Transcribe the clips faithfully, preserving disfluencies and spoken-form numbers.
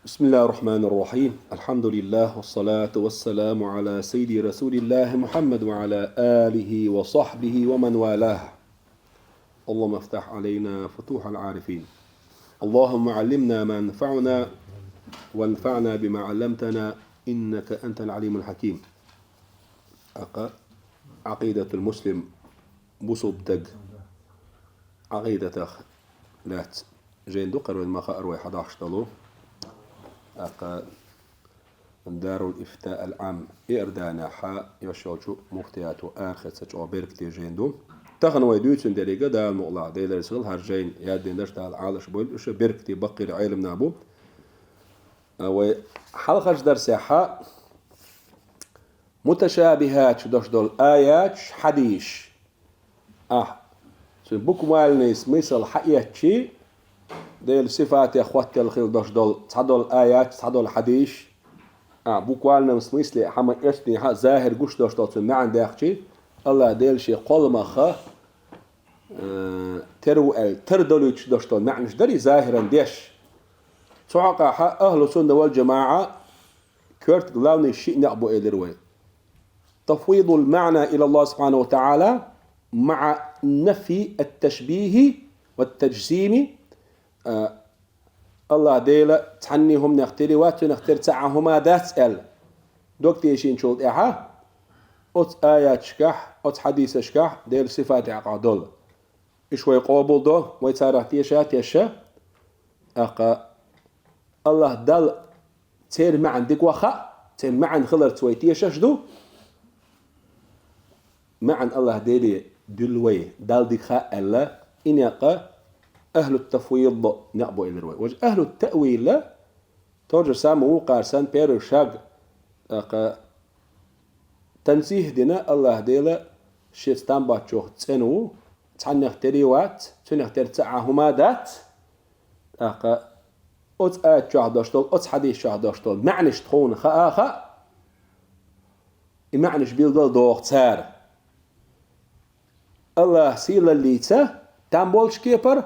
بسم الله الرحمن الرحيم. الحمد لله والصلاة والسلام على سيد رسول الله محمد وعلى آله وصحبه ومن والاه. اللهم افتح علينا فتوح العارفين. اللهم علمنا ما ينفعنا وانفعنا بما علمتنا إنك أنت العليم الحكيم. أقا عقيدة المسلم بصوب دق عقيدة لات جين دقر وين ما خأر وي حداش دلو. أقا دار الإفتاء العام إردانا حا يشوشو مفتياتو آخر سچو بيركتي جين دو. تخن وي دوتسن دريقا دار مغلا ديلر سغل هر جين يادين دش دال عالش بول إشو بيركتي بقير علم نابو. وي حلقش درس حا متشابهات دوش دول آيات حديث. أه. سو بوكمالني سميسل حقيقتي ديل صفات يا خوات الخيل دوش دول تصدول آيات تصدول حديث. أه بوكمالني سميسل حما إرتني حا ظاهر قوش دوش دول سو معن داخشي. الله ديل شي قول مخا. أه ترو ال تردلوش دوش دول معنش دري ظاهرا ديش. سعقا حا أهل السنة والجماعة كورت главный شيء نعبو إلروي. تفويض المعنى إلى الله سبحانه وتعالى مع نفي التشبيه والتجسيم. آه، الله ديلا تحنيهم نختري واتو نختر تعهما ذات ال. دوك تيشين شولت إحا. أوت آيات شكح، أوت حديث شكح، ديل صفات عقادل. إشوي قوبل دو، ويتارا تيشا تيشا. أقا الله دل تير معن ديك وخا، تير معن خلر توي تيشش دو. معن الله ديلي دلوي دال ديك خا ألا إن يقا أهل التفويض نعبو إلروي. وج أهل التأويل لا ترجر سام وقار سان بيرو شاق. أقا تنزيه دينا الله ديلا شيت تنباتشوخ تسنو تحنخ تريوات تنخ ترتعهما ذات. أقا أوت آيات شوح دوشتول، أوت حديث شوح دوشتول. معنش تخون خا آخا. إي معنش بيلدل دوخ تسار. الله سيلا ليتسا، تام بولش كيبر.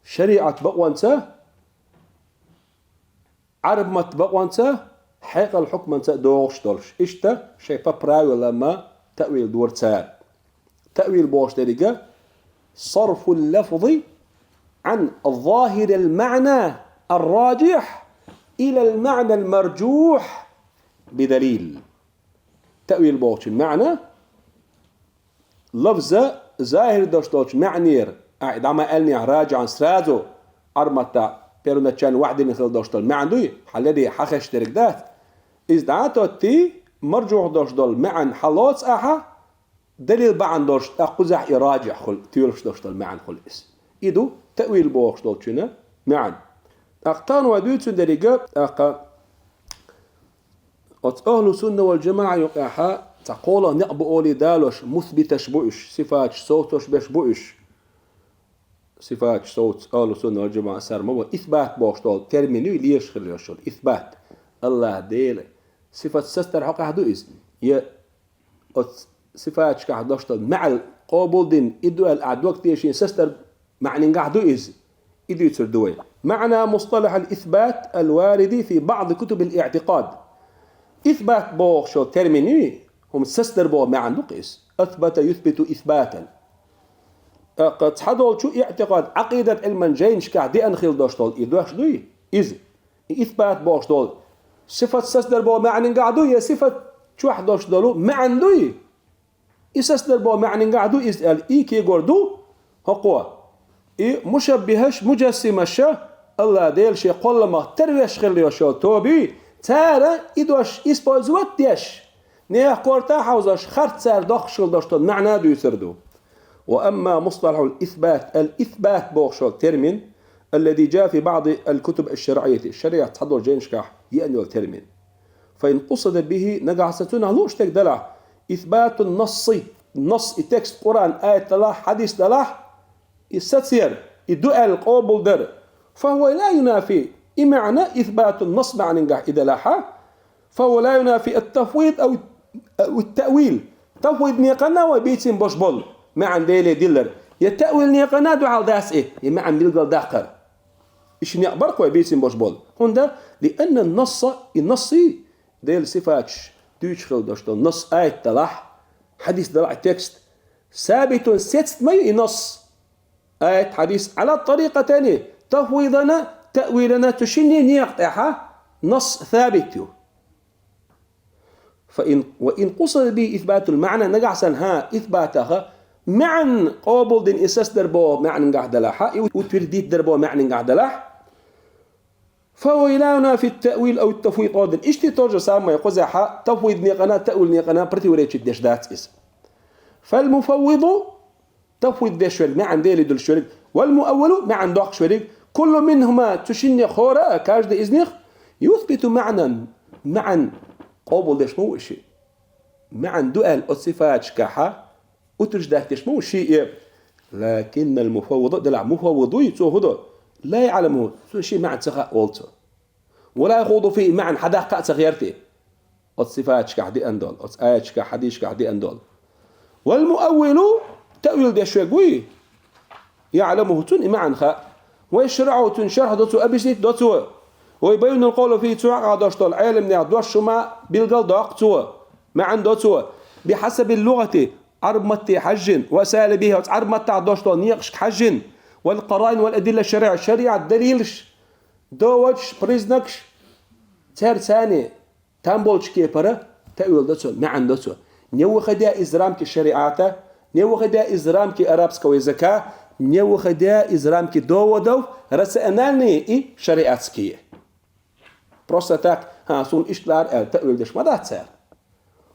شريعة بقوانسا. عرب مت بقوانسا. حيق الحكم انسا دوغش دولش. إشتا شي با правило ما تأويل دور تسار. تأويل بوش دريقا صرف اللفظ عن ظاهر المعنى الراجح إلى المعنى المرجوح بدليل. تأويل بوش المعنى لفظ ظاهر دوش دوش معنير. أي دعما ألني راجعا سرازو أرمتا بيرونا تشان وحدين خل دوش دول معن دوي حلدي حخش دريق دات. إز دعاتو تي مرجوح دوش دول معن حلوت أحا دليل بعن دوش أقوزح إراجع خل تيولش دوش دول معن خل إس. إدو تأويل بوخش دول چنا معن. أقتان ودوتسن دريقا أقا أت أهل السنة والجماعة يقاحا تقول نقب أولي دالوش مثبتش بوش صفاتش صوتش بش بوش. صفاتش صوت أهل السنة والجماعة سر مو إثبات بوش دول ترميني ليش خليش إثبات. الله ديل صفة سستر حق أحدو إز. ي أت صفاتش كح دوشتل معل قبول دين إدو الأعدوك تيشين سستر معنى قحدو إز. إدو يتسر دوي معنى مصطلح الإثبات الوارد في بعض كتب الاعتقاد. إثبات بوخ شو ترميني هم سستر بو معن دوك إز. أثبت يثبت إثباتا. قد حدول شو اعتقاد عقيدة علما جين شكا دي أنخيل دوشتل إدوش دوي إز. إثبات بوش دول صفة سستر بو معن قحدو يا صفة شو حدوش دولو معن دوي. إسس در بو معنى قاعدو إز ال إي كي قردو هقوة. إي مشبهش مجسمش الله ديل شي قول ما ترويش خليو شو توبي تارا إدوش إسبوزوت ديش. نيخ كورتا حوزش خرط سار دوخ شل دوشتون معنى دو يسردو. وأما مصطلح الإثبات، الإثبات بوخشو ترمين الذي جاء في بعض الكتب الشرعية، الشريعة تحضر جينشكاح يأنيو الترمين. فإن قصد به نقع ستون هلوش تك دلع إثبات النص، نص تكست قرآن آية دلع حديث دلع يستسير يدعي القبول در، فهو لا ينافي إمعنى إثبات النص معنى نقع إدلعها، فهو لا ينافي التفويض أو أو التأويل. تفويض نيقنا وبيتين بوش بول معن ديلي ديلر. يا تأويل نيقنا دو حال داس إيه يا معن بيلقل داقر. И ши некъ бара кхо бийцина бош болу. ХӀунда? لأن النص, и насс, Делан сифаташ дуьйцуш хила дош долу насс аят далахь, хьадис далахь, текст, сабитун, сецна ма ю и насс, аят, хьадис, على طريقتين, тафвидана, таъвилана, цу шинне некъа тӀехьа насс сабит ю. فإن، وإن قصد به إثبات المعنى, нагахь санна, хӀа, исбатаха, маьӀна къобалдина и сацдар боху маьӀнангахь далахьа, и утвердить дар боху маьӀнангахь далахь, فهو لا ينافي التأويل أو التفويض أيضا. Иштта то же самое кхузахьа, тафвид некъана, таъвил некъана противоречить деш дац иза. فالمفوض, тафвид деш верг, маьӀна Деле дуьллуш верг, والمؤول, маьӀна доккхуш верг, كل منهما, цу шиннех хӀора а, каждый из них, يثبت معنى, маьӀна къобалдеш ма ву и шиъ. МаьӀна ду аьлла оцу сифаташкахьа утверждать деш ма ву шиъ. لكن المفوض, делахь муфаввид вуй, цо хӀун до? لا يعلمه, цунна шиъ маьӀна ца хаьа олу цо. ولا يخوض فيه, маьӀна хьадаккха а ца гӀерти. Оцу сифаташкахь деана долу, оцу аяташкахь, хьадисашкахь деана долу. والمؤول, таъвил деш верг вуй, يعلمه, цунна и маьӀна хаьа. ويشرحه, цуьнан шархь до цо, объяснить до цо. ويبين القول فيه, цу хьокъехь дош долу Ӏеламнех дош хӀума билгал доккху цо, маьӀна до цо. بحسب اللغة, Ӏарб матте хьаьжжина, وأساليبها, оцу Ӏарб маттахь дош долу некъашка хьаьжжина, والقرائن والأدلة الشرعية, шариӀат далилаш, доводаш, признакаш, цаьрца цхьаьна там болчу кепара таъвил до цо, маьӀна до цо. Не выходя из рамки шариата, не выходя из рамки арабского языка, не выходя из рамки доводов рациональные и шариатские. Просто так, хӀа, суна иштта лаьара аьлла, таъвил деш ма дац цара.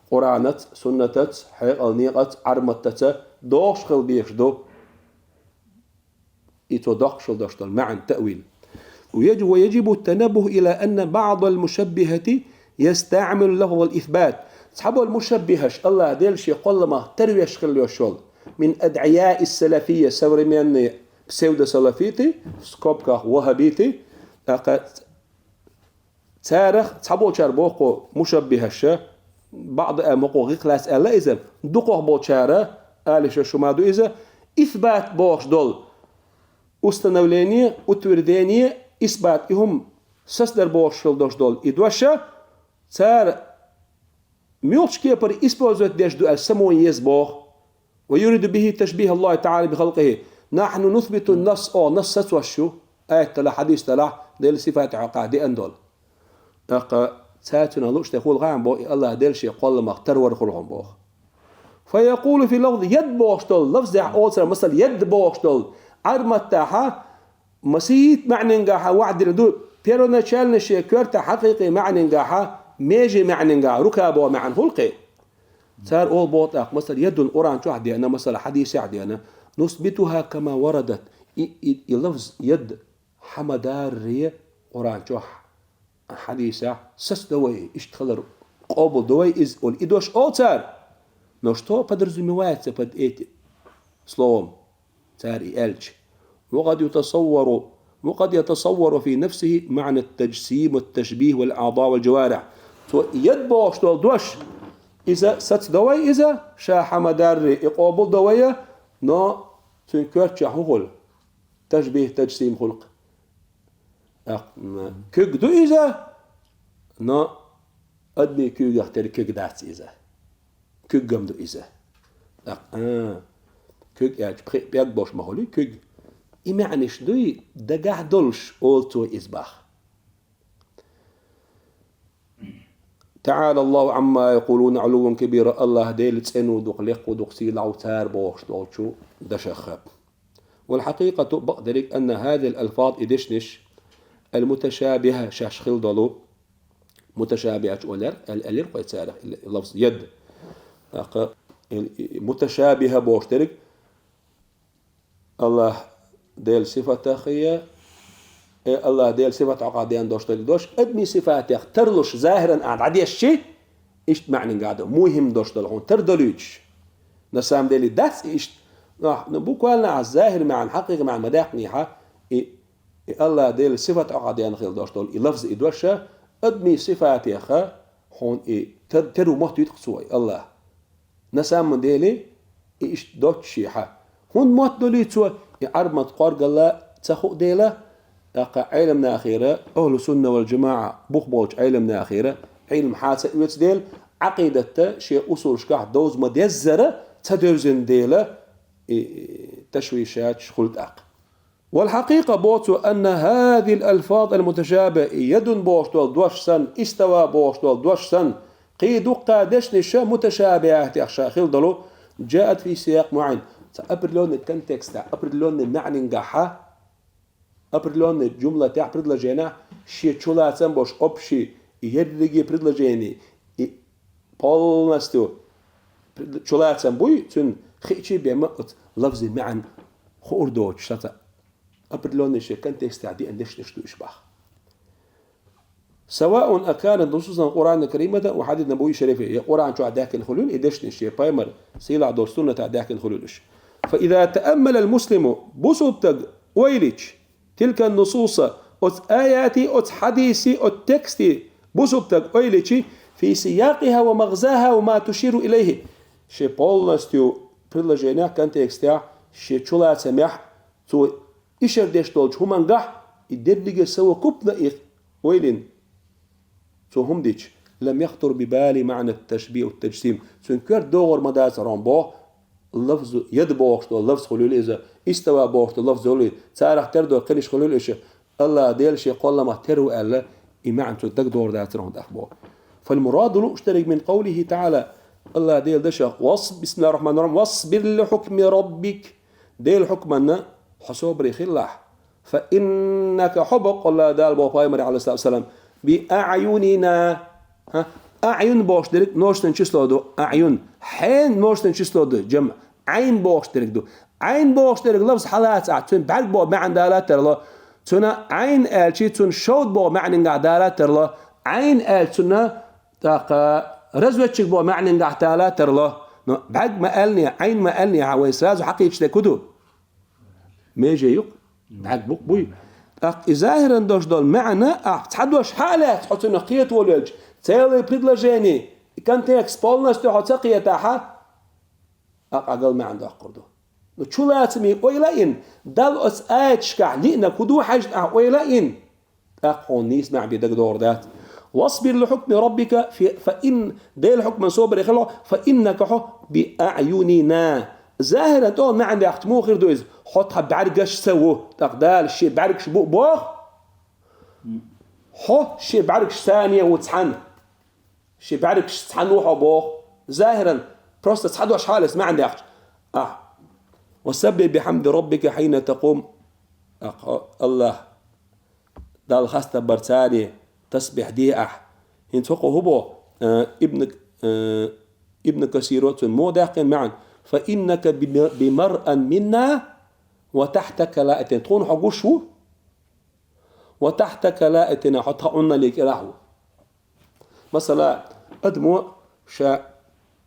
Къуръанаца, суннатаца, хьекъал некъаца, Ӏарб маттаца догӀуш хила дезаш ду. И цо доккхуш хила дош долу маьӀна, таъвил. ويجب، ويجب التنبه إلى أن بعض المشبهة يستعمل لفظ الإثبات. Цхьаболу мушаббихаш, АллахӀ Дела Шен кхолламах тарвеш хила йолуш йолу, من أدعياء السلفية, современные псевдосалафиты, в скобках ваххабиты, тӀаккха царах цхьаболчара боху мушаббихаша, баъда а мукъо гӀикъ лаьцна аьлла иза, дукхах болчара, алиша шума ду иза, исбат бохуш долу, установление, утверждение, исбат, и хӀума сацдар бохуш хила дош долу и доша, цара муьлхачу кепара использовать деш ду аьлла самон еза боху. ويريد به تشبيه الله تعالى بخلقه. نحن نثبت النص, о, насс сацош ю, аят далахь, хьадис далахь, Делан сифатех хьокъехь деана долу. ТӀаккха цаьрца цунах лууш тӀе хула хаам бо, и АллахӀ Дела Шен кхолламах тарвар хула хьуна боху. فيقول في لفظ يد бохуш долу лафзехь олу цара, масала, яд бохуш долу Ӏарб маттахьа, масийта маьӀнангахьа ваьхьдина ду, первоначально шен коьрта хьакъикъи маьӀнангахьа, меже маьӀнангахьа, рука боху маьӀна хуьлу кхин. Цара олу боху тӀаккха, масала, ядун Къуръан чохь деана, масала, хьадисехь деана, نثبتها كما وردت. И, и, и лафз яд хьа ма дарре Къуръан чохь, хьадисехь, сацдо вай, иштта хилар къобалдо вай иза, олу и дош олу цара. Но что подразумевается под этим словом? Цара и аьлча, وقد يتصور، وقد يتصور في نفسه معنى التجسيم والتشبيه والأعضاء والجوارح. Цо яд бохуш долу дош, иза сацдо вай иза, ша хьа ма дарри и къобалдо вай, но цуьнан коьртачохь хӀун хуьлу? Ташбих, таджсим хуьлу-кх. Куьг ду иза, но адамийн куьйгах тера куьг дац иза. Куьг-м ду иза. ТӀаккха, а, куьг аьлча, пхиъ пӀелг болуш ма хуьлий куьг. И маьӀнаш дуй, дагахь долуш, олу цо иза боху. تعالى الله عما يقولون علوا كبيرا. АллахӀ Дела цӀена ву дукха, лекха ву дукха, сийлахь ву цара бохуш долчу дашах. والحقيقة, бакъдерг, أن هذه الألفاظ, и дешнаш, المتشابهة, шаьш хила долу, муташабихьа олу, аьл-, аьллера кхо царах, и лафз яд. ТӀаккха и, и муташабихьа бохуш дерг, АллахӀ Делан сифатах я, э, АллахӀ Делан сифат хьокъехь деана дош долу дош, адамийн сифатех тарлуш, захӀиран а дӀадешча, иштта маьӀнанга ду, мухӀим дош долу хьуна тардолуьйтуш. На самом деле дац и иштта. Нах, ну, буквально а захӀир маьӀна, хьакъикъа маьӀна ма даьккхинехьа, и, и АллахӀ Делан сифат хьокъехь деана хила дош долу и лафз, и доша, адамийн сифатеха хьуна и тер-, теру мотт витӀакх цо, и АллахӀ. На самом деле, и иштта доццушехьа. ХӀунда мотт долуьйту цо, и Ӏарб мотт кхоргалла ца хуу дела, ТӀаккха Ӏеламнахера, ахӀлу сунна вал жамаӀа бух болчу Ӏеламнахера, Ӏилма хьа ца оьцу дела, Ӏакъидатта шен усулашкахь довза ма деззара ца девзина дела, и, и, ташвишаташ хуьлу тӀаккха. Вал хьакъикъа боцу, анна хазил алфаз ал муташабихӀ, и ядун бохуш долу дош санна, истава бохуш долу дош санна, кхин дуккха дешнаш муташабихӀатех ша хила долу, джаат фи сиякъ муӀаййан, цхьа определённый контекстехь, определённый маьӀнингахьа, определённый жумлатехь, предложенехь, шен чулацам болуш общий, и ерриге предложени, и полностью пред-, чулацам буй, цуьнан хиъча бен ма оцу лафзан маьӀна хуур доцуш, саца определённый шен контекстехь деана дешнаш ду уьш баха. Саваун акана нусусан Къуръан Каримата ва хьадис набавий шарифа, я Къуръан чохь даьхкина хуьлийла и дешнаш, я пайхамар сийлахь долчу суннатахь даьхкина хуьлийла уьш. Фа иза тааммала ал муслиму, бусулба стаг ойла йича, тилка нусуса, оцу аятий, оцу хьадисий, оцу текстий бусулба стаг ойла йича, фи сиякъихӀа ва магӀзахӀа ва ма туширу илайхӀи, шен полностью предложенехь, контекстехь, шен чулацамехь, цо ишар деш долчу хӀумангахь, и дерриге совокупно и ойла йина, цо хӀума дича, лам яхтур би бали маӀна ташбихӀ ва таджсим, цуьнан коьрта догӀур ма дацара хьуна боху, лафзу яд бохуш долу лафз хуьлийла иза, истава бохуш долу лафз хуьлийла, царах тера долу кхинаш хуьлийла уьш, АллахӀ Дела шен кхолламах тера ву аьлла, и маьӀна цуьнан дагадогӀур дацара хьуна тӀаккха боху. Фал мураду лууш дерг мин къавлихӀи таӀала, АллахӀ Дела дашах, вас-, бисмиллахӀир-рахьманир-рахьим, васбир ли хьукми раббик, Делан хьукманна хьо собаре хилалахь. Фа иннака, хьо баккъалла, Дала боху пайхамаре, Ӏалайхиссалату вассалам, би аӀюнина. ХӀа? АӀюн бохуш дерг множественное число ду. АӀюн. Хьенан множественное число ду, жамӀ. Ӏайн бохуш дерг ду. Ӏайн бохуш дерг лафз хьалаца ахь, цуьнан бӀаьрг боху маьӀна далатарло. Цуьнан Ӏайн аьлчи, цуьнан шовда боху маьӀнингахь далатарло. Ӏайн аьлчи, цуьнан тӀаккха разведчик боху маьӀнингахь далатарло. Но бӀаьрг ма аьллинехь, Ӏайн ма аьллинехь, вайн сразу хьакхийча дерг хӀун ду? Меже ю-кх, бӀаьрг бу-кх буй. ТӀаккха и захӀиран дош долу маьӀна, ахь цхьа дош хьа а лаьцна, хьо цунах кхетаволавелча, целое предложение, контекст полностью хьо ца кхетахь, ахь гал маьӀна доккхур ду. Ну, чулацаме ойла а йина, Далла оцу аяташкахь лиънарг хӀун ду хьаьжна ахь ойла а йина, тӀаккха хьуна нийса маьӀна бен дагадогӀур дац. Васбир ли хьукми раббика фи-, фа ин-, Делан хьукман собаре хила хьо, фа иннака хьо би аӀюнина. ЗахӀиран тӀе маьӀна даьккхича муха хир ду иза? Хьо тхан бӀаьргашца ву, тӀаккха Дала шен бӀаьргаш бу боху? Хьо шен бӀаьргашца цхьаьна ву цхьаьна. Шен бӀаьргашца цхьаьна ву хьо боху. ЗахӀиран просто цхьа дош хьалаца маьӀна даьккхича. Ахь. Ва саббихь бихьамди раббика хьина такъум. Ахь, АллахӀ Далла хастам бар царе тасбихь де ахь. ХӀинца хӀокхо хӀун боху, э, Ибн, э, Ибн Касиро цунна муха даьккхина маьӀна: «Фа иннака би, би маръан минна ва тахьта калаатина». Тхуна хьо гуш ву, ва тахьта калаатина, хьо тхан Ӏуналлин кӀелахь ву. Масала, адамо ша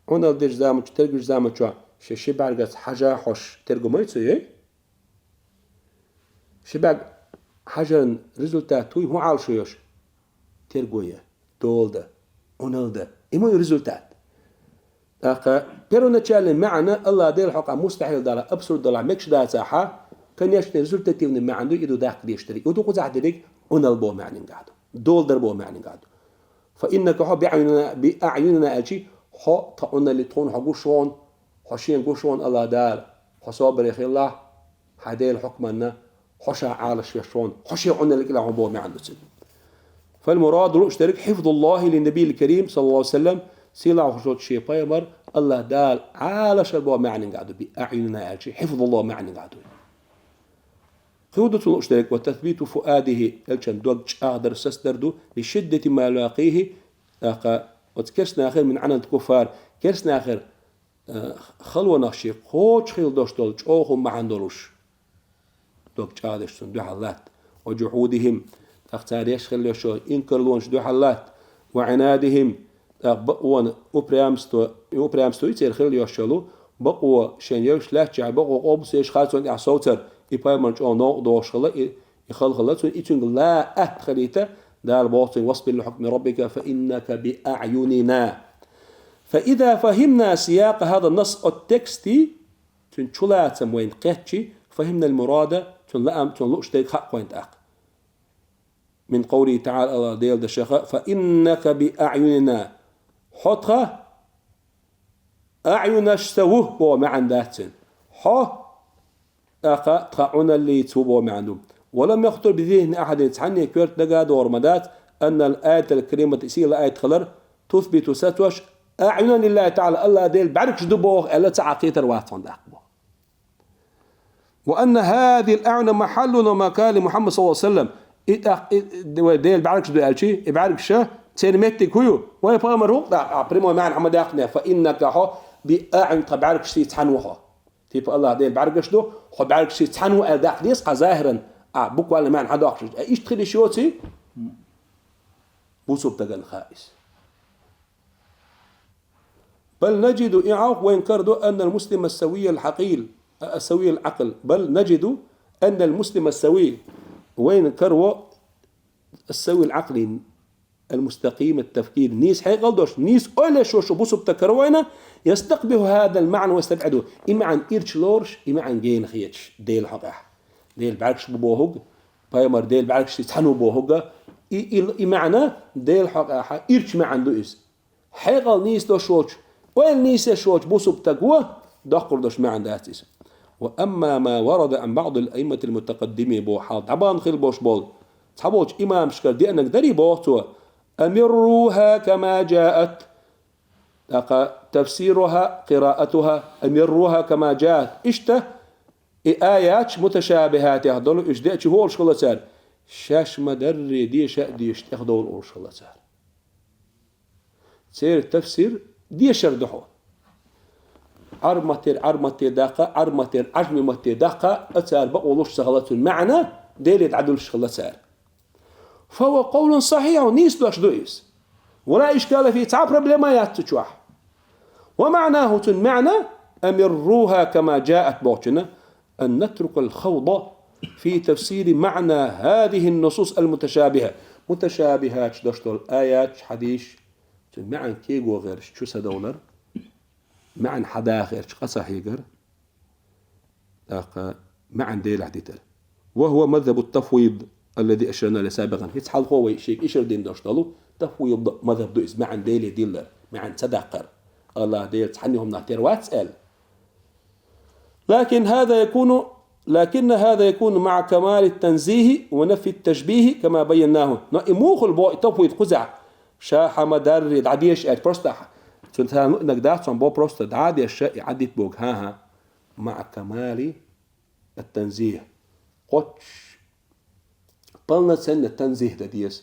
Ӏуналла дечу заманчохь, тергачу заманчохь шен ши бӀаьргаца хьажа хьожуш терго ма ю цо, йой? Ши бӀаьрг хьажаран результат хӀун ю, хӀун Ӏалашо йо шу? Терго ян, дола дан, Ӏуналла дан. И ма ю результат. ТӀаккха первоначальный маьӀна АллахӀ Делан хьокъехь мустахьил далахь, абсурд далахь, мегаш дацахь, конечно, результативный маьӀна ду, и ду даккха дезаш дерг. И ду кхузахь дерриг Ӏуналла боху маьӀнингахь ду. Дола дар боху маьӀнингахь ду. Фа иннака хьо би аӀюнина, би аӀюнина аьлчи, хьо тхан Ӏуналлин, тхуна хьо гуш ву хьуна, хьо шена гуш ву хьуна АллахӀ Дала, хьо собаре хилалахь, хьайн Делан хьукманна, хьо ша Ӏалашвеш ву хьуна, хьо шен Ӏуналлин кӀелахь ву боху маьӀна ду цуьнан. Фал мураду лууш дерг хьифзуллахӀи ли набийхӀил карим, саллаллахӀу Ӏалайхи ва саллам, сийлахь волуш волчу шен пайхамар АллахӀ Дала Ӏалашвар боху маьӀнингахь ду, би аӀюнина аьлчи, хьифзуллахӀ маьӀнингахь ду. Кхин хӀун ду цунна лууш дерг? Ва тасбиту фуадихӀи, элчан дог чӀагӀдар, сацдар ду, ли шиддати ма юлакихӀи, тӀаккха оцу керстанахера, мин Ӏанадил куффар, керстанахера, э, халонах шен кхочушхилла долуш долу чӀогӀа хӀума бахьана долуш, дог чӀагӀдеш цунна дуьхьал латта. Ва жухӀудихӀим, тӀаккха цара еш хилла йолуш йолу инкарлонаш дуьхьал латта. Ва ӀинадихӀим, тӀаккха бакъонан упрямство, и упрямство ю церан хилла йолуш йолу, бакъо шен йолуш лаьттачохь, бакъо къобалдеш, харцонна тӀехь совцар, и пайхамарна чӀогӀа новкъа догӀуш хилла, и, и хала хилла цунна, и цуьнга ла атта хилийта, Дала боху цуьнга: «Васбир ли хьукми раббика, фа иннака би аӀюнина». Фа иза фахӀимна сиякъа хӀаза насс, оцу текстан, цуьнан чулацам вайна кхетчи, фахӀимнал мурада, цуьнан лаам, цуьнан лууш дерг хаьа вайна тӀаккха. من قوله تعالى, Аллах Дела дашаха: فإنك بأعيننا. Хьо тха аъюнашца ву боху маьӀна дац цуьнан. Хьо тӀаккха тха Ӏуналлица ву боху маьӀна ду. ولم يخطر بذهن أحد, цхьанне коьрта дага а догӀур ма дац, أن الآية الكريمة, и сийлахь аят хилар, تثبت, сацош, أعينا لله تعالى, Аллах Делан бӀаьргаш ду боху аьлла, цхьа а кхетар вац хьуна тӀаккха боху. وأن هذه الأعين محل ومكان لمحمد صلى الله عليه وسلم. И тӀаккха, и, вай Делан бӀаьргаш ду аьлчи, и бӀаьргаш, церан меттиг хӀун ю? Вай пайхамар хӀун даккха, прямой маьӀна хьан ма даьккхинехь, فإنك, хьо, بأعين, тха бӀаьргашца цхьаьна ву хьо. Типа Аллах Делан бӀаьргаш ду, хьо бӀаьргашца цхьаьна ву аьлла даккха деза, кхузахӀ захӀиран, а, буквально маьӀна хьан доккхуш. А, иштта хила йиш йоций? Бусулба стагана хаьа иза. بل نجد, и хьалха вайна карадо, أن المسلم السوي العقيل, السوي العقل. بل نجد أن المسلم السوي, вайна караво, السوي العقل المستقيم التفكير, нийса хьекъал долуш, нийса ойла еш волуш бусулба стаг караво вайна, يستقبح هذا المعنى ويستبعده. И маьӀна ирча лоруш, и маьӀна гена хеташ, Делан хьокъехь. Делан бӀаьргаш бу бохург, пайхамар Делан бӀаьргашца цхьаьна ву бохург, и, и, и маьӀна Делан хьокъехь ирча маьӀна ду иза. Хьекъал нийса долуш волчу, ойла нийса еш волчу бусулба стага доккхур долуш маьӀна дац иза. وأما ما ورد عن بعض الأئمة المتقدمين, боху хьалха дӀабахана хилла болуш болу цхьаболчу имамашкара деанарг дарий боху цо: أمروها كما جاءت, тӀаккха تفسيرها قراءتها, أمروها كما جاءت. Иштта и аяташ муташабихатех долу, уьш деача хӀун олуш хилла цара? Шаьш ма-дарра деша а дешаш тӀехдовла олуш хилла цара. Церан тафсир дешар ду хьо. Ӏарб маттера Ӏарб матте даккха, Ӏарб маттера Ӏажми матте даккха, а цара бакъо луш ца хилла цуьнан маьӀна, Деле дӀадуьллуш хилла цара. فهو قول صحيح, нийса дош ду иза. ولا إشكال فيه, цхьа а проблема яц цу чохь. ومعناه, цуьнан маьӀна, أمروها كما جاءت бохучунна, أن نترك الخوض في تفسير معنى هذه النصوص المتشابهة. Муташабихаташ долуш долу аяташ, хьадисаш, цуьнан маьӀна кего гӀерташ чу ца довлар, маьӀна хьан дахарчу къа ца хьегар, тӀаккха маьӀна Делахь дитар. وهو مذهب التفويض الذي أشرنا إليه سابقا. ХӀинца хьалхо вай шега ишар дина долуш долу тафвид мазхаб ду иза, маьӀна Деле диллар, маьӀна ца даккхар. Аллах Дела цхьанна хӀуманах тера вац аьлла. لكن هذا يكون، لكن هذا يكون مع كمال التنزيه ونفي التشبيه كما بيناه. Но и мухал бо и тафвид кхузахь, ша хьан ма-дарри дӀадеша аьлла, просто цуьнан царна луънарг дац, цхьана бо просто дӀадеша и Ӏадит богу, хӀан-хӀа. مع كمال التنزيه. Кхоччуш полноценный танзих дан деза.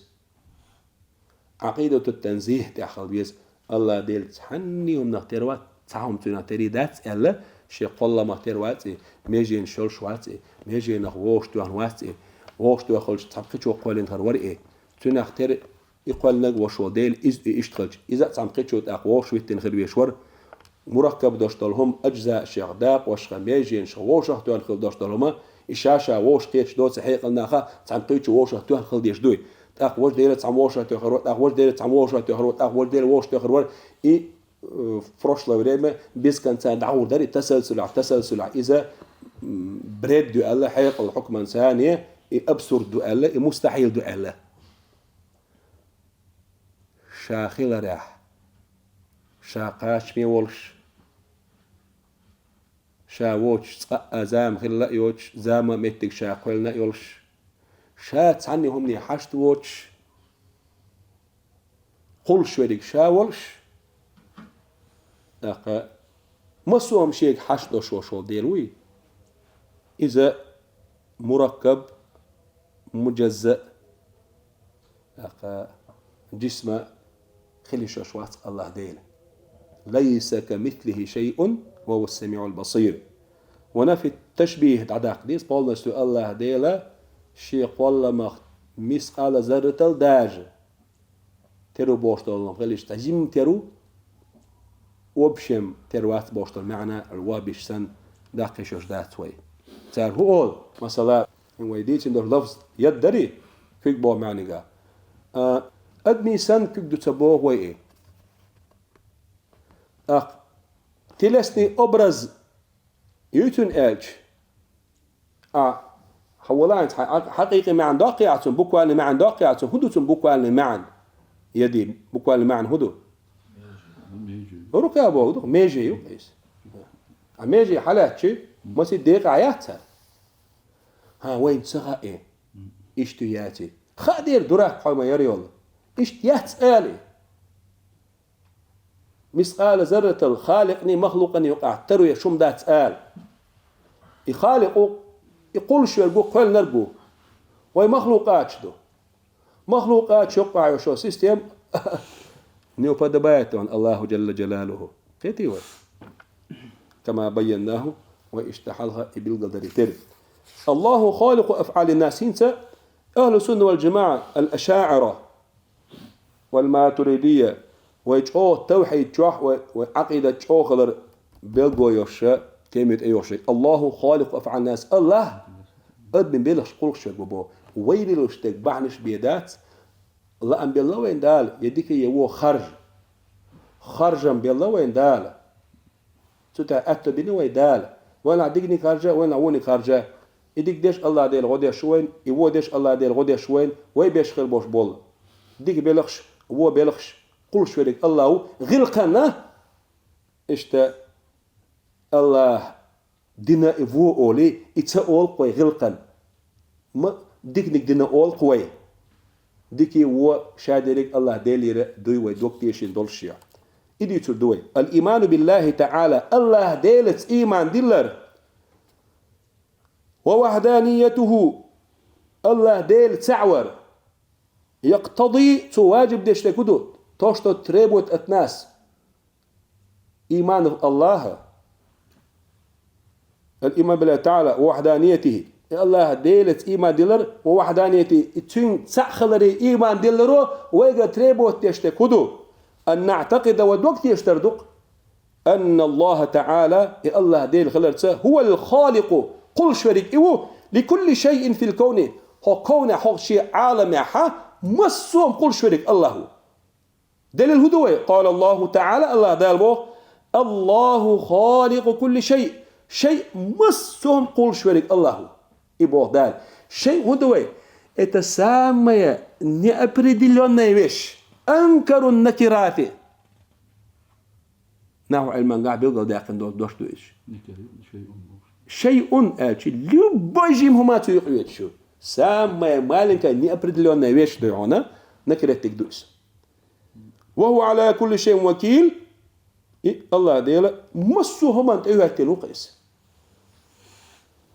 Ӏакъидату танзих тӀехь хила веза. Аллах Дела цхьанний хӀуманах тера вац, цхьа хӀума цуьнах терий дац аьлла, шен кхолламах тера вац и, меженаш йолуш вац и, меженах вовшах тоьхна вац и, вовшах тоьхначу цхьа кхечо кхоьллина хир вара и. Цуьнах тера и кхоьллинарг вовшах волу Дела, иза и иштта хилча, иза а цхьана кхечо тӀаккха вовшах виттина хир веш вара. Мураккаб долуш долу хӀума аджзаъ шех, дакъошха, меженашха, вовшах тоьхна хила долуш долу хӀума, и ша-ша вовшах кхеташ доцу хьекъал наха цхьана кхечо вовшах тоьхна хила деш дуй. ТӀаккха важа Дела цхьана вовшах тоьхар вара, тӀаккха важа Дела цхьана вовшах тоьхар вара, тӀаккха важа Дела вовшах тоьхар вара. И, э, в прошлое время без конца дӀагӀур дара и тасалсулехь, тасалсулехь. Иза, м, бред ду аьлла, хьекъал хьукман царна, и абсурд ду аьлла, и мустахьил ду аьлла. Ша хиларехь, ша кхачаме волуш, ша воцуш цкъа а зама хилла а йоцуш, зама а меттиг ша кхоьллина а йолуш, ша цхьанна хӀумане хьашт воцуш, кхуллуш верг ша волуш, тӀаккха массо а хӀума шега хьашт долуш волуш волу Дела вуй. Иза мураккаб, муджазза, тӀаккха джисма хила йиш йолуш вац Аллах Дела. ليس كمثله شيء وهو السميع البصير. ونفي التشبيه дӀадаккха деза, полностью Аллах Дела шен кхолламах мискъала зарратал даже теру бохуш долу хилиш, цхьа жимма теру, в общем, тера вац бохуш долу маьӀна, аль-вабиш санна, даккха йиш йолуш дац вай. Цара хӀун олу? Масала, вай дийцина долу лафз яд дарий, куьг боху маьӀнигахь. А, адамийн санна куьг ду ца боху вай и. ТӀаккха телесный образ ю цуьнан аьлча, а, Хьан валанца хьан хьакъ-, хьакъикъи маьӀна доккхий яц цун, буквальный маьӀна доккхий яц цун, хӀун ду цун буквальный маьӀна? Я дий, буквальный маьӀна хӀун ду? Рукъя бохург ду, меже ю иза. А меже хьалаьцча, массо а декъа яц цар. ХӀа, вайна ца хаьа, иштта яций. Хаа дера дурак хьо ма яр йолу. Иштта яц ала. Мискъала зарратал Халикъний махлукъаний юкъахь таро еш хӀума дац ала. И Халикъ ву, и кхуллуш верг ву, кхоьллинарг ву. Вай махлукъаташ ду. Махлукъаташ юкъахь йолу система не уподобает вайна Аллаху Джалла Джалалуху. Кхетий вай? Кама байяннаху, вай иштта хьалха и билгалдари тера. Аллаху халикъу афъалин нас. ХӀинца ахлу сунна вал джамаӀа, ал-ашаӀира вал матуридия, вай чӀогӀа тавхьид чохь, вай, вай Ӏакъидат чӀогӀа хилар белго йош, тема тӀе йош. Аллаху халикъу афъалин нас. Аллах адамийн белхаш кхуллуш верг ву боху. Вай лелош дерг бахьанаш бен дац, лаам белла вайн Дала, я дика, я вон харжа. Харжам белла вайн Дала. Цу тӀехь аьтто бина вай Дала. Вайнахь диканиг харжа, вайнахь вониг харжа. И дика деш Аллах Дела гӀо деш ву вайн, и вон деш Аллах Дела гӀо деш ву вайн, вай беш хир болуш болу. Дика белхаш, вон белхаш кхуллуш верг Аллах ву. ГӀиллакхана, иштта, Аллах дина и вон олий, и ца олу-кх вай гӀиллакхана. Ма диканиг дина олу-кх вай. Дика, вон ша дерриг Аллах Делера дуй вай дог тешийна долуш я. И дуьйцур ду вай. Ал-иману биллахи таӀала, Аллах Делаца ийман диллар. Ва вахданиятуху, Аллах Дела цхьаъ вар. Якътади, цо важиб деш дерг хӀун ду? То, что требует от нас. Ийман в Аллаха. Ал-иман биллахи таӀала ва вахданиятихи. И Аллах Делаца ийман диллар, ва вахданиятихи, и цуьнан цхьаъ хиларе ийман дилларо вайга требовать деш дерг хӀун ду? Ан наӀтакъида, вай дог тешар ду-кх. Анна Аллаха таӀала, и Аллах Дела хиларца, хӀувал халикъу, кхуллуш верг и ву, ликулли шайин фил кавни, хӀокху кавнехь, хӀокху шен Ӏаламехь массо а кхуллуш верг Аллах ву. Делил хӀун ду вай? Къала Аллаху таӀала, Аллах Дала боху: «Аллаху халикъу кулли шай». Шай массо а кхуллуш верг Аллах ву. И боху Дала. Шай хӀун ду вай? Это самая неопределённая вещь. Анкарун накирати. Нахьу Ӏилмангахь билгалдаьккхина долу дош ду иза. Шайъун аьлча, любой жима хӀума цу юкъа йоьдуш ю. Самая маленькая неопределённая вещь ду хьуна, накираттиг ду иза. «Ва хӀува Ӏала кулли шайъин вакил». И Аллах Дела массо а хӀуманна тӀехӀоьттина ву-кх иза.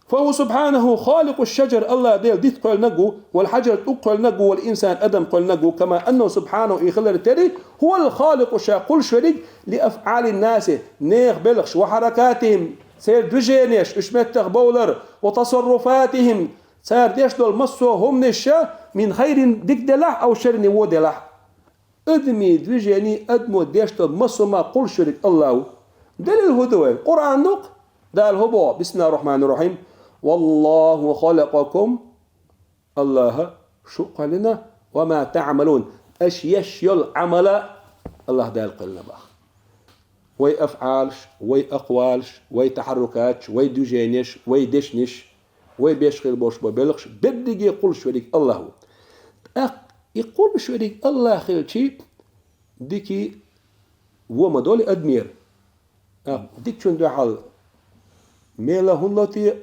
«Фа хӀува субхьанаху халикъу шаджар», Аллах Дела дитт кхоьллинарг ву, «вал хьаджар», тӀулг кхоьллинарг ву, «вал инсан», адам кхоьллинарг ву, «кама аннаху субхьанаху», и хилар тера, «хӀувал халикъу», ша кхуллуш верг, «ли афъалин наси», нехан белхаш, «ва хьаракатихим», церан движениеш, уьш меттах бовлар, «ва тасарруфатихим», цара деш долу массо а хӀуманаш, «мин хайрин», дика делахь, «ав шаррин», вон делахь. Адамийн движени, адамо деш долу массо а хӀума кхуллуш верг Аллах ву. Делил хӀун ду вайн? Къуръан ду-кх. Дала хӀун боху? Бисмиллахир-рахманир-рахим. «Валлаху халакъакум». Аллаха шу кхоьллина. «Ва ма таъмалун». Аша еш йолу Ӏамал а Аллах Дала кхоьллина боху. Вай афъалаш, вай акъвалаш, вай тахьаррукаташ, вай движениеш, вай дешнаш, вай беш хир болуш болу белхаш, берриге кхуллуш верг Аллах ву. ТӀаккха и кхуллуш верг Аллах хилча, дика, вон ма долу адамера. ТӀаккха дикачун дуьхьал мела хӀунда ло те,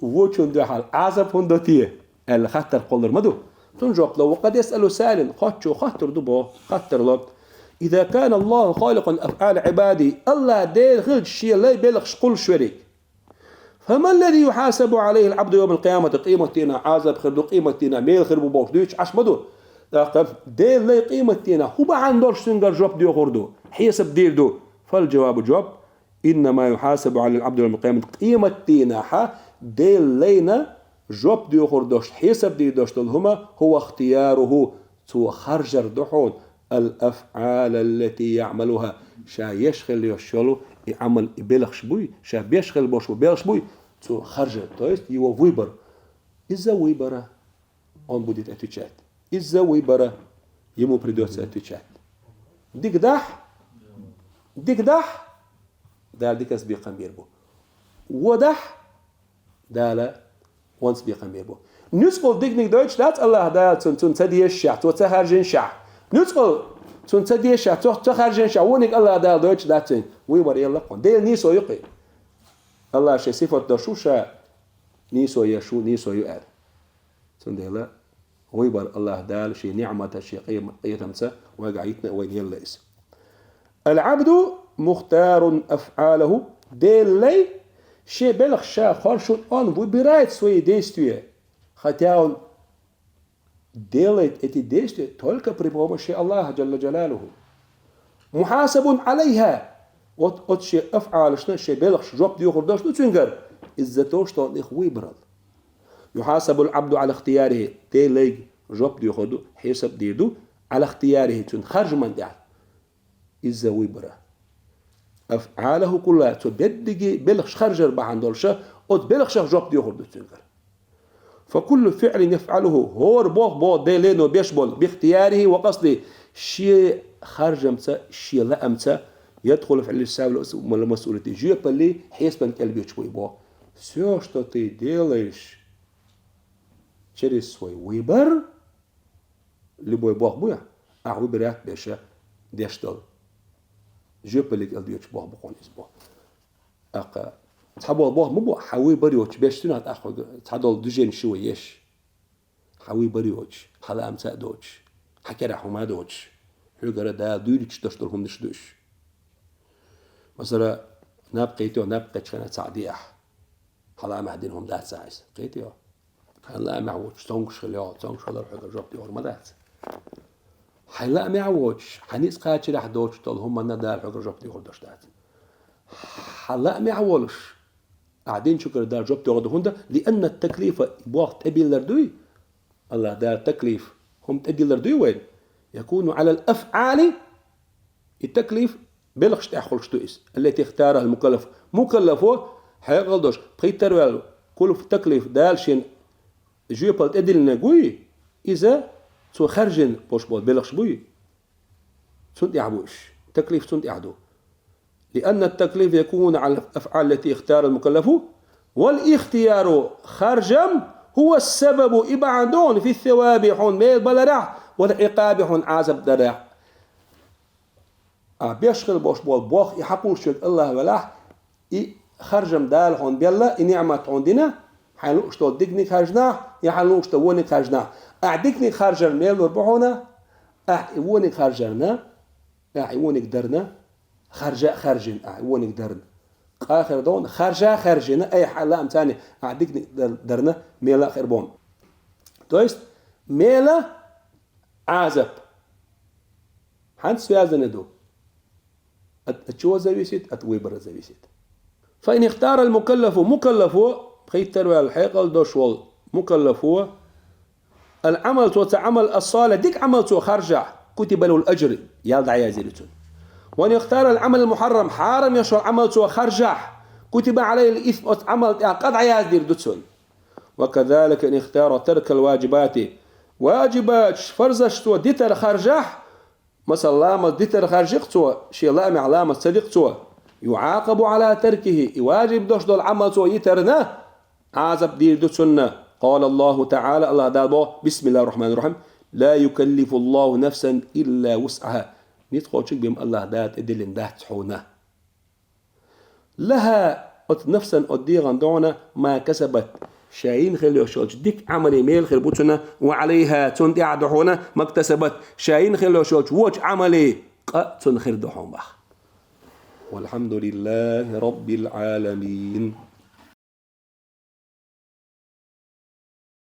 вочун дуьхьал Ӏазап хӀунда до те, аьлла хаттар кхоллар ма ду. Цунна жоп ло: «Ва къад ясъалу саилун», хоттучо хоттур ду боху, хаттар ло: «Иза кана Аллаху халикъан афъала Ӏибади», Аллах Дела хилча шен лай белхаш кхуллуш верг, «фа ман лази юхьасабу Ӏалайхи ал-Ӏабду йовмал къиямати», къематдийнахь Ӏазап хир ду, къематдийнахь мела хир бу бохуш дуьйцуш Ӏаш ма ду. ТӀаккха Дела лай къематдийнахь хӀун бахьана долуш цуьнгара жоп доьхур ду, хьесап дийр ду? Фал-жавабу, жоп: «Иннама юхьасабу Ӏалайхи ал-Ӏабду йовмал къиямати», къематдийнахь Дела лайна жоп доьхур долуш, хьесап дийр долуш долу хӀума, «хӀува ихтияруху», цо харжар ду хьуна, «ал-афъала аллати яъмалуха», ша еш хила йолуш йолу и Ӏамал, и белхаш буй, ша беш хила болуш бу белхаш буй, цо харжар, то есть его выбор. Из-за выбора он будет отвечать. Из-за выбора ему придётся отвечать. Дика дахь, дика дахь, Дала диканца бекхам бийр бу. Вон дахь, Дала Онц бекхам бер бу. Нуьцкъала диканиг дойтуш дац Аллахь Дала цунна, цунна ца дезашехь, цо ца харжинашехь. Нуьцкъала цунна ца дезашехь, цо ца харжинашехь, вониг Аллахь Дала дойтуш дац цунна. Выбор елла кхунна. Делан нийсо ю кхин. Аллахь шен сифат долуш ву ша, нийсо еш ву, нийсо ю аьлла. Цундела выбор Аллахь Дала шен ниӀматаца, шен къе-, къинхетамца вайгахь йитина а вайна елла иза. Аль-Ӏабду мухтарун афӀалаху, Делан лай шен белхаш ша хоршун он выбирает свои действия, хотя он делает эти действия только при помощи Аллаха, Джалла Джалалуху. Мухасабун Ӏалайха, вот, оцу шен афӀалашна, шен белхаш жоп доьхур долуш ду цуьнгара, из-за того, что он их выбрал. Юхасабул Ӏабду Ӏала ихтиярихи, Делан лайга жоп доьхур ду, хьесап дийр ду, Ӏала ихтиярихи, цуьнан харжаман тӀехь. Из-за выбора. АфӀалаху куллаха, цо дерриге белхаш харжар бахьана долуша, оцу белхашах жоп доьхур ду цуьнгара. Фа куллу фиӀлин яфӀалуху, хӀора болх боху Делан лайно беш болу, бихтиярихи ва къасдихи, шен харжамца, шен лаамца, ядхулу фи сабили вал масъулияти, жоьпаллий, хьесапан кӀел боьдуш буй боху. Всё, что ты делаешь через свой выбор, любой болх буй, ахь выбирать беш деш долу. Жоьпаллий кӀел доьдуш болх бу кхунна иза боху. ТӀаккха цхьаболу болх ма бу, хьан выбор йоцуш беш цуьнах тӀаккха цхьадолу движени ши вай еш. Хьан выбор йоцуш, хьан лаамца а доцуш, хьан керахь хӀума а доцуш, хьоьгара Дала дуьйцуш долуш долу хӀуманаш ду уьш. Масала, наб кхийтийо, наб кхечхьана цхьаъ де ахь. Хьан лаамехь дина хӀума дац ахь иза? Кхийтийо. Хьан лаамехь воцуш цомгуш хила йо, цомгуш хилар хьоьгара жоп доьхур ма дац. Хьан лаамехь воцуш, хьан ницкъ кхачарехь доцуш долу хӀуманна Дала хьоьгара жоп доьхур долуш дац. Хьан лаамехь волуш, ахь динчуьнгара Дала жоп доьхур ду хӀунда, лианна таклифа, болх тӀедиллар дуй, Аллахь Дала таклиф, хӀума тӀедиллар дуй вайна, якуну Ӏалал афӀали, и таклиф белхаш тӀехь хуьлуш ду иза. Аллати ихтарахал мукаллаф. Мукаллафо хьекъал долуш, пхийттара ваьлла, куллаф таклиф Дала шена жоьпалла тӀедиллинарг вуй, иза цо хаьржина болуш болу белхаш буй. Цунна тӀехь бу уьш. Таклиф цунна тӀехь ду. Лианна таклиф якуну Ӏалал афӀали аллати ихтарахал мукаллафу, вал ихтияру, харжам, хӀува сабабу, и бахьана ду хьуна, фи саваби, хьуна мел баларехь, вал Ӏикъаби, хьуна Ӏазап дарехь. Ахь беш хила болуш болу болх, и хьан кхуллуш верг Аллахь велахь, и харжам Дала хьуна белла, и ниӀмат хьуна дина, хьайн лууш долу диканиг харжинехь, я хьайн лууш долу вониг харжинехь. Ахь диканиг харжар мел лур бу хьуна, ахь и вониг харжарна, ахь и вониг дарна, харжа а харжина, ахь и вониг дарна. Къа хир ду хьуна, харжа а харжина, айхьа лаам царна, ахь диканиг дар-, дарна, мела а хир бу хьуна. То есть, мела Ӏазап. Хьанца связаны ду? От, от чего зависит? От выбора зависит. Фаин ихтарал мукаллафу, мукаллафо, пхийттара ваьлла хьекъал долуш волу мукаллафо, ал Ӏамал, цо цхьа Ӏамал, ас-салих, дика Ӏамал цо харжахь, кутиба лахул аджр, ял дӀаяздийр ду цунна. Ва ин ихтарал Ӏамалал мухьаррам, хьарам йолуш волу Ӏамал цо харжахь, кутиба Ӏалайхил исм, оцу Ӏамал тӀехь къа дӀаяздийр ду цунна. Ва казалика ин ихтара таркал ваджибати, ваджибаташ, фарзаш цо дитар харжахь, масала, ламаз дитар харжи-кх цо, шен лаамехь ламаз ца ди-кх цо, юӀакъабу Ӏала таркихи, и ваджиб долуш долу Ӏамал цо йитарна, Ӏазап дийр ду цунна. Къала Аллаху ТаӀала, Аллахь Дала боху, бисмиллахир рахманир рахим, ла юкаллифуллаху нафсан илла вусӀаха. Ницкъ кхочург бен Аллахь Дала тӀедиллина дац хьуна. Лаха, оцу нафсан, оцу дегӀан ду хьуна, ма касабат, ша йина хила йолуш йолчу дика Ӏамале мела хир бу цунна, ва Ӏалайха, цунна тӀехь ду хьуна, мактасабат, ша йина хила йолуш йолчу вочу Ӏамале къа цунна хир ду хьуна боху. Валхьамдулиллахи раббил Ӏаламин.